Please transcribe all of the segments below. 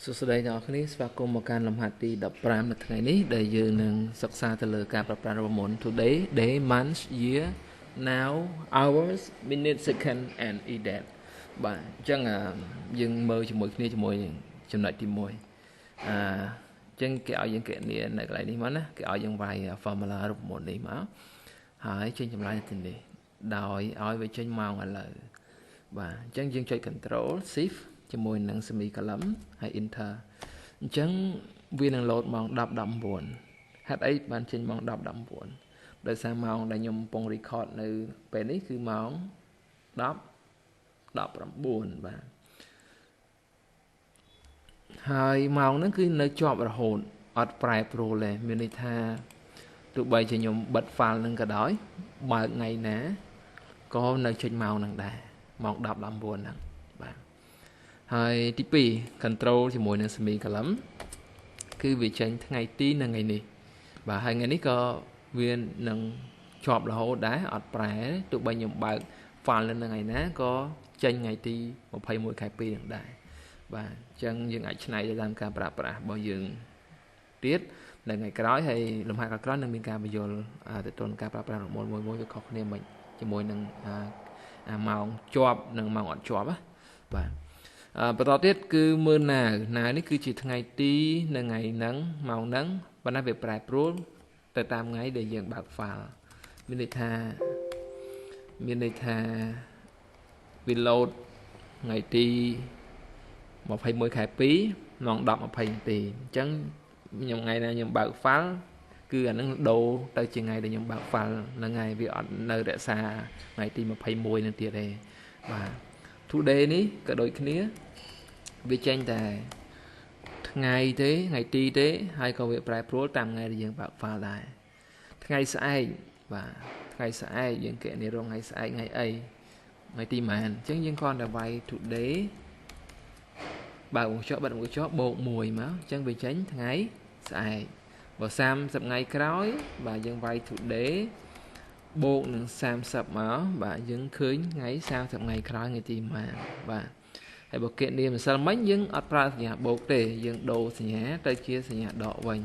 សួស្តីអ្នកទាំងអស់គ្នាស្វាគមន៍មកកាន់លំហាត់ទី15នៅថ្ងៃនេះដែលយើងនឹងសិក្សាទៅលើការប្រើប្រាស់រូបមន្ត today, day, month, year, now, hours, minute, second and EDATE បាទអញ្ចឹងយើងមើលជាមួយគ្នាជាមួយចំណុចទី1អញ្ចឹងគេឲ្យយើងគណនានៅកន្លែងនេះមកណាគេឲ្យយើងវាយ formula រូបមន្តនេះមកហើយចេញចម្លើយនៅទីនេះដោយឲ្យវាចេញម៉ោងឥឡូវបាទអញ្ចឹងយើងចុច control shift ជាមួយនឹង semicolon ហើយ enter អញ្ចឹងវានឹង load ម៉ោង10:19ហេតុអីបានចេញម៉ោង10:19ដោយសារម៉ោងដែលខ្ញុំកំពុង record នៅពេលនេះគឺម៉ោង10:19បាទហើយម៉ោងហ្នឹងគឺនៅជាប់រហូតអត់ប្រែប្រួលទេមានន័យថាទោះបីជាខ្ញុំបិទ file ហ្នឹងក៏ដោយបើកថ្ងៃណាក៏នៅចេញម៉ោងហ្នឹងដែរម៉ោង10:19ហ្នឹងបាទហើយទី2 control ជាមួយនឹង semicolon គឺវាចេញថ្ងៃទីនិងថ្ងៃនេះបាទហើយថ្ងៃនេះក៏វានឹងជាប់រហូតដែរអត់ប្រែទោះបីខ្ញុំបើក file នៅថ្ងៃណាក៏ចេញថ្ងៃទី21ខែ2នឹងដែរបាទអញ្ចឹងយើងអាចឆ្នៃទៅតាមការប្រើប្រាស់របស់យើងទៀតនៅថ្ងៃក្រោយហើយលំហាត់ក្រោយៗនឹងមានការពន្យល់ទៅទល់ការប្រើប្រាស់រូបមន្តមួយមួយវាខុសគ្នាមិនជាមួយនឹងអាម៉ោងជាប់និងម៉ោងអត់ជាប់ណាបាទបន្តទៀតគឺមើល now now នេះគឺជាថ្ងៃទីនៅថ្ងៃហ្នឹងម៉ោងហ្នឹងប៉ុន្តែវាប្រែប្រួលទៅតាមថ្ងៃដែលយើងបើក file មានន័យថាវា load ថ្ងៃទី21ខែ2ម៉ោង10:20នាទីអញ្ចឹងខ្ញុំថ្ងៃណាខ្ញុំបើក file គឺអានឹងដូរទៅជាថ្ងៃដែលខ្ញុំបើក file ហ្នឹងហើយវាអត់នៅរក្សាថ្ងៃទី21នឹងទៀតទេបាទ today នេះក៏ដូចគ្នាវាចេញតែថ្ងៃទេថ្ងៃទីទេហើយក៏វាប្រែប្រួលតាមថ្ងៃដែលយើងបើក file ដែរថ្ងៃស្អែកបាទថ្ងៃស្អែកយើងគណនារងថ្ងៃស្អែកថ្ងៃអីថ្ងៃទីប៉ុន្មានអញ្ចឹងយើងគ្រាន់តែវាយ today បើកវង់ក្រចកបិទវង់ក្រចកបូក1មកអញ្ចឹងវាចេញថ្ងៃស្អែកបើ30ថ្ងៃក្រោយបាទយើងវាយ today បូកនឹង30មកបាទយើងឃើញថ្ងៃ30ថ្ងៃក្រោយថ្ងៃទីប៉ុន្មានបាទហើយបើគណនាម្សិលមិញយើងអត់ប្រើសញ្ញាបូកទេយើងដូរសញ្ញាទៅជាសញ្ញាដកវិញ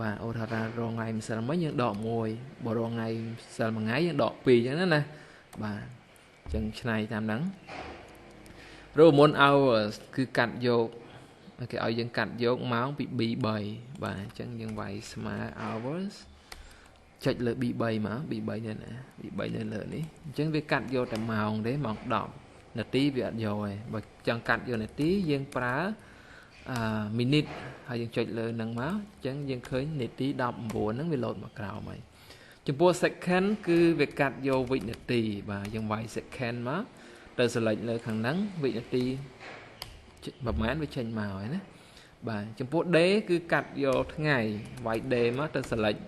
បាទអូថារងថ្ងៃម្សិលមិញយើងដក1បើរងថ្ងៃម្សិលមួយថ្ងៃយើងដក2អញ្ចឹងណាបាទអញ្ចឹងឆ្នៃតាមហ្នឹងរូបមន្ត hours គឺកាត់យកគេឲ្យយើងកាត់យកម៉ោងពី B3 បាទអញ្ចឹងយើងវាយស្មើ hours ចុចលើ B3 មក B3 នៅណា B3 នៅលើនេះអញ្ចឹងវាកាត់យកតែម៉ោងទេម៉ោង10នាទីវាអត់យកទេបើចង់កាត់យកនាទីយើងប្រើអឺ minute ហើយយើងចុចលើនឹងមកអញ្ចឹងយើងឃើញនាទី19ហ្នឹងវាលោតមកក្រោមហើយចំពោះ second គឺវាកាត់យកវិនាទីបាទយើងវាយ second មកទៅ select លើខាងហ្នឹងវិនាទីប្រហែលវាចេញមកហើយណាបាទចំពោះ day គឺកាត់យកថ្ងៃវាយ day មកទៅ select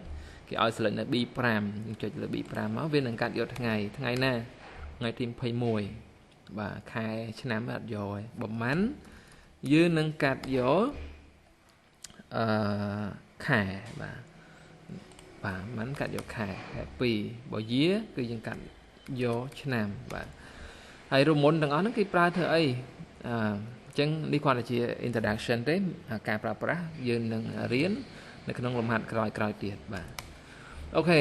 គេឲ្យ select នៅ B5 យើងចុចលើ B5 មកវានឹងកាត់យកថ្ងៃថ្ងៃណាថ្ងៃទី21បាទខែឆ្នាំអត់យកទេប្រហែលយើងនឹងកាត់យកអឺខែបាទបាទមិនកាត់យកខែខែ2បើយាគឺយើងកាត់យកឆ្នាំបាទហើយរូបមន្តទាំងអស់ហ្នឹងគេប្រើធ្វើអីអឺអញ្ចឹងនេះគ្រាន់តែជា introduction ទេការប្រើប្រាស់យើងនឹងរៀននៅក្នុងលំហាត់ក្រោយៗទៀតបាទ OK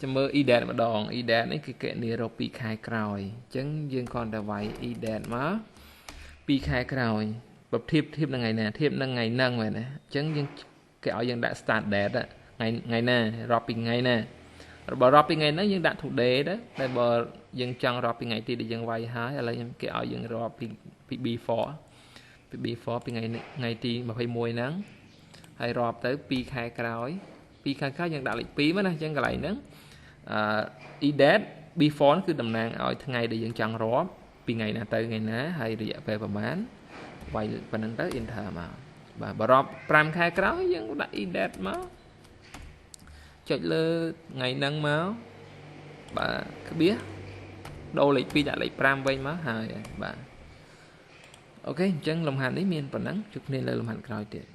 ចាំមើល EDATE ម្ដង EDATE នេះគឺគណនារក2ខែក្រោយអញ្ចឹងយើងគ្រាន់តែវាយ EDATE មក2ខែក្រោយបើធៀបធៀបនឹងថ្ងៃណាធៀបនឹងថ្ងៃហ្នឹងមែនណាអញ្ចឹងយើងគេឲ្យយើងដាក់ start date ថ្ងៃថ្ងៃណារាប់ពីថ្ងៃណាបើរាប់ពីថ្ងៃហ្នឹងយើងដាក់ today ទៅតែបើយើងចង់រាប់ពីថ្ងៃទីដែលយើងវាយហើយឥឡូវខ្ញុំគេឲ្យយើងរាប់ពី B4 ពី B4 ពីថ្ងៃថ្ងៃទី21ហ្នឹងហើយរាប់ទៅ2ខែក្រោយ2ខែក្រោយយើងដាក់លេខ2មកណាអញ្ចឹងកន្លែងហ្នឹងអឺ EDATE B4 គឺតំណាងឲ្យថ្ងៃដែលយើងចង់រាប់ពីថ្ងៃណាទៅថ្ងៃណាហើយរយៈពេលប្រហែលវាយប៉ុណ្្នឹងទៅ enter មកបាទបើរាប់5ខែក្រោយយើងដាក់ EDATE មកចុចលើថ្ងៃហ្នឹងមកបាទក្បៀសដូរលេខ2ដាក់លេខ5វិញមកហើយបាទ OK អញ្ចឹងលំហាត់នេះមានប៉ុណ្ណឹងជួបគ្នាលើលំហាត់ក្រោយទៀត។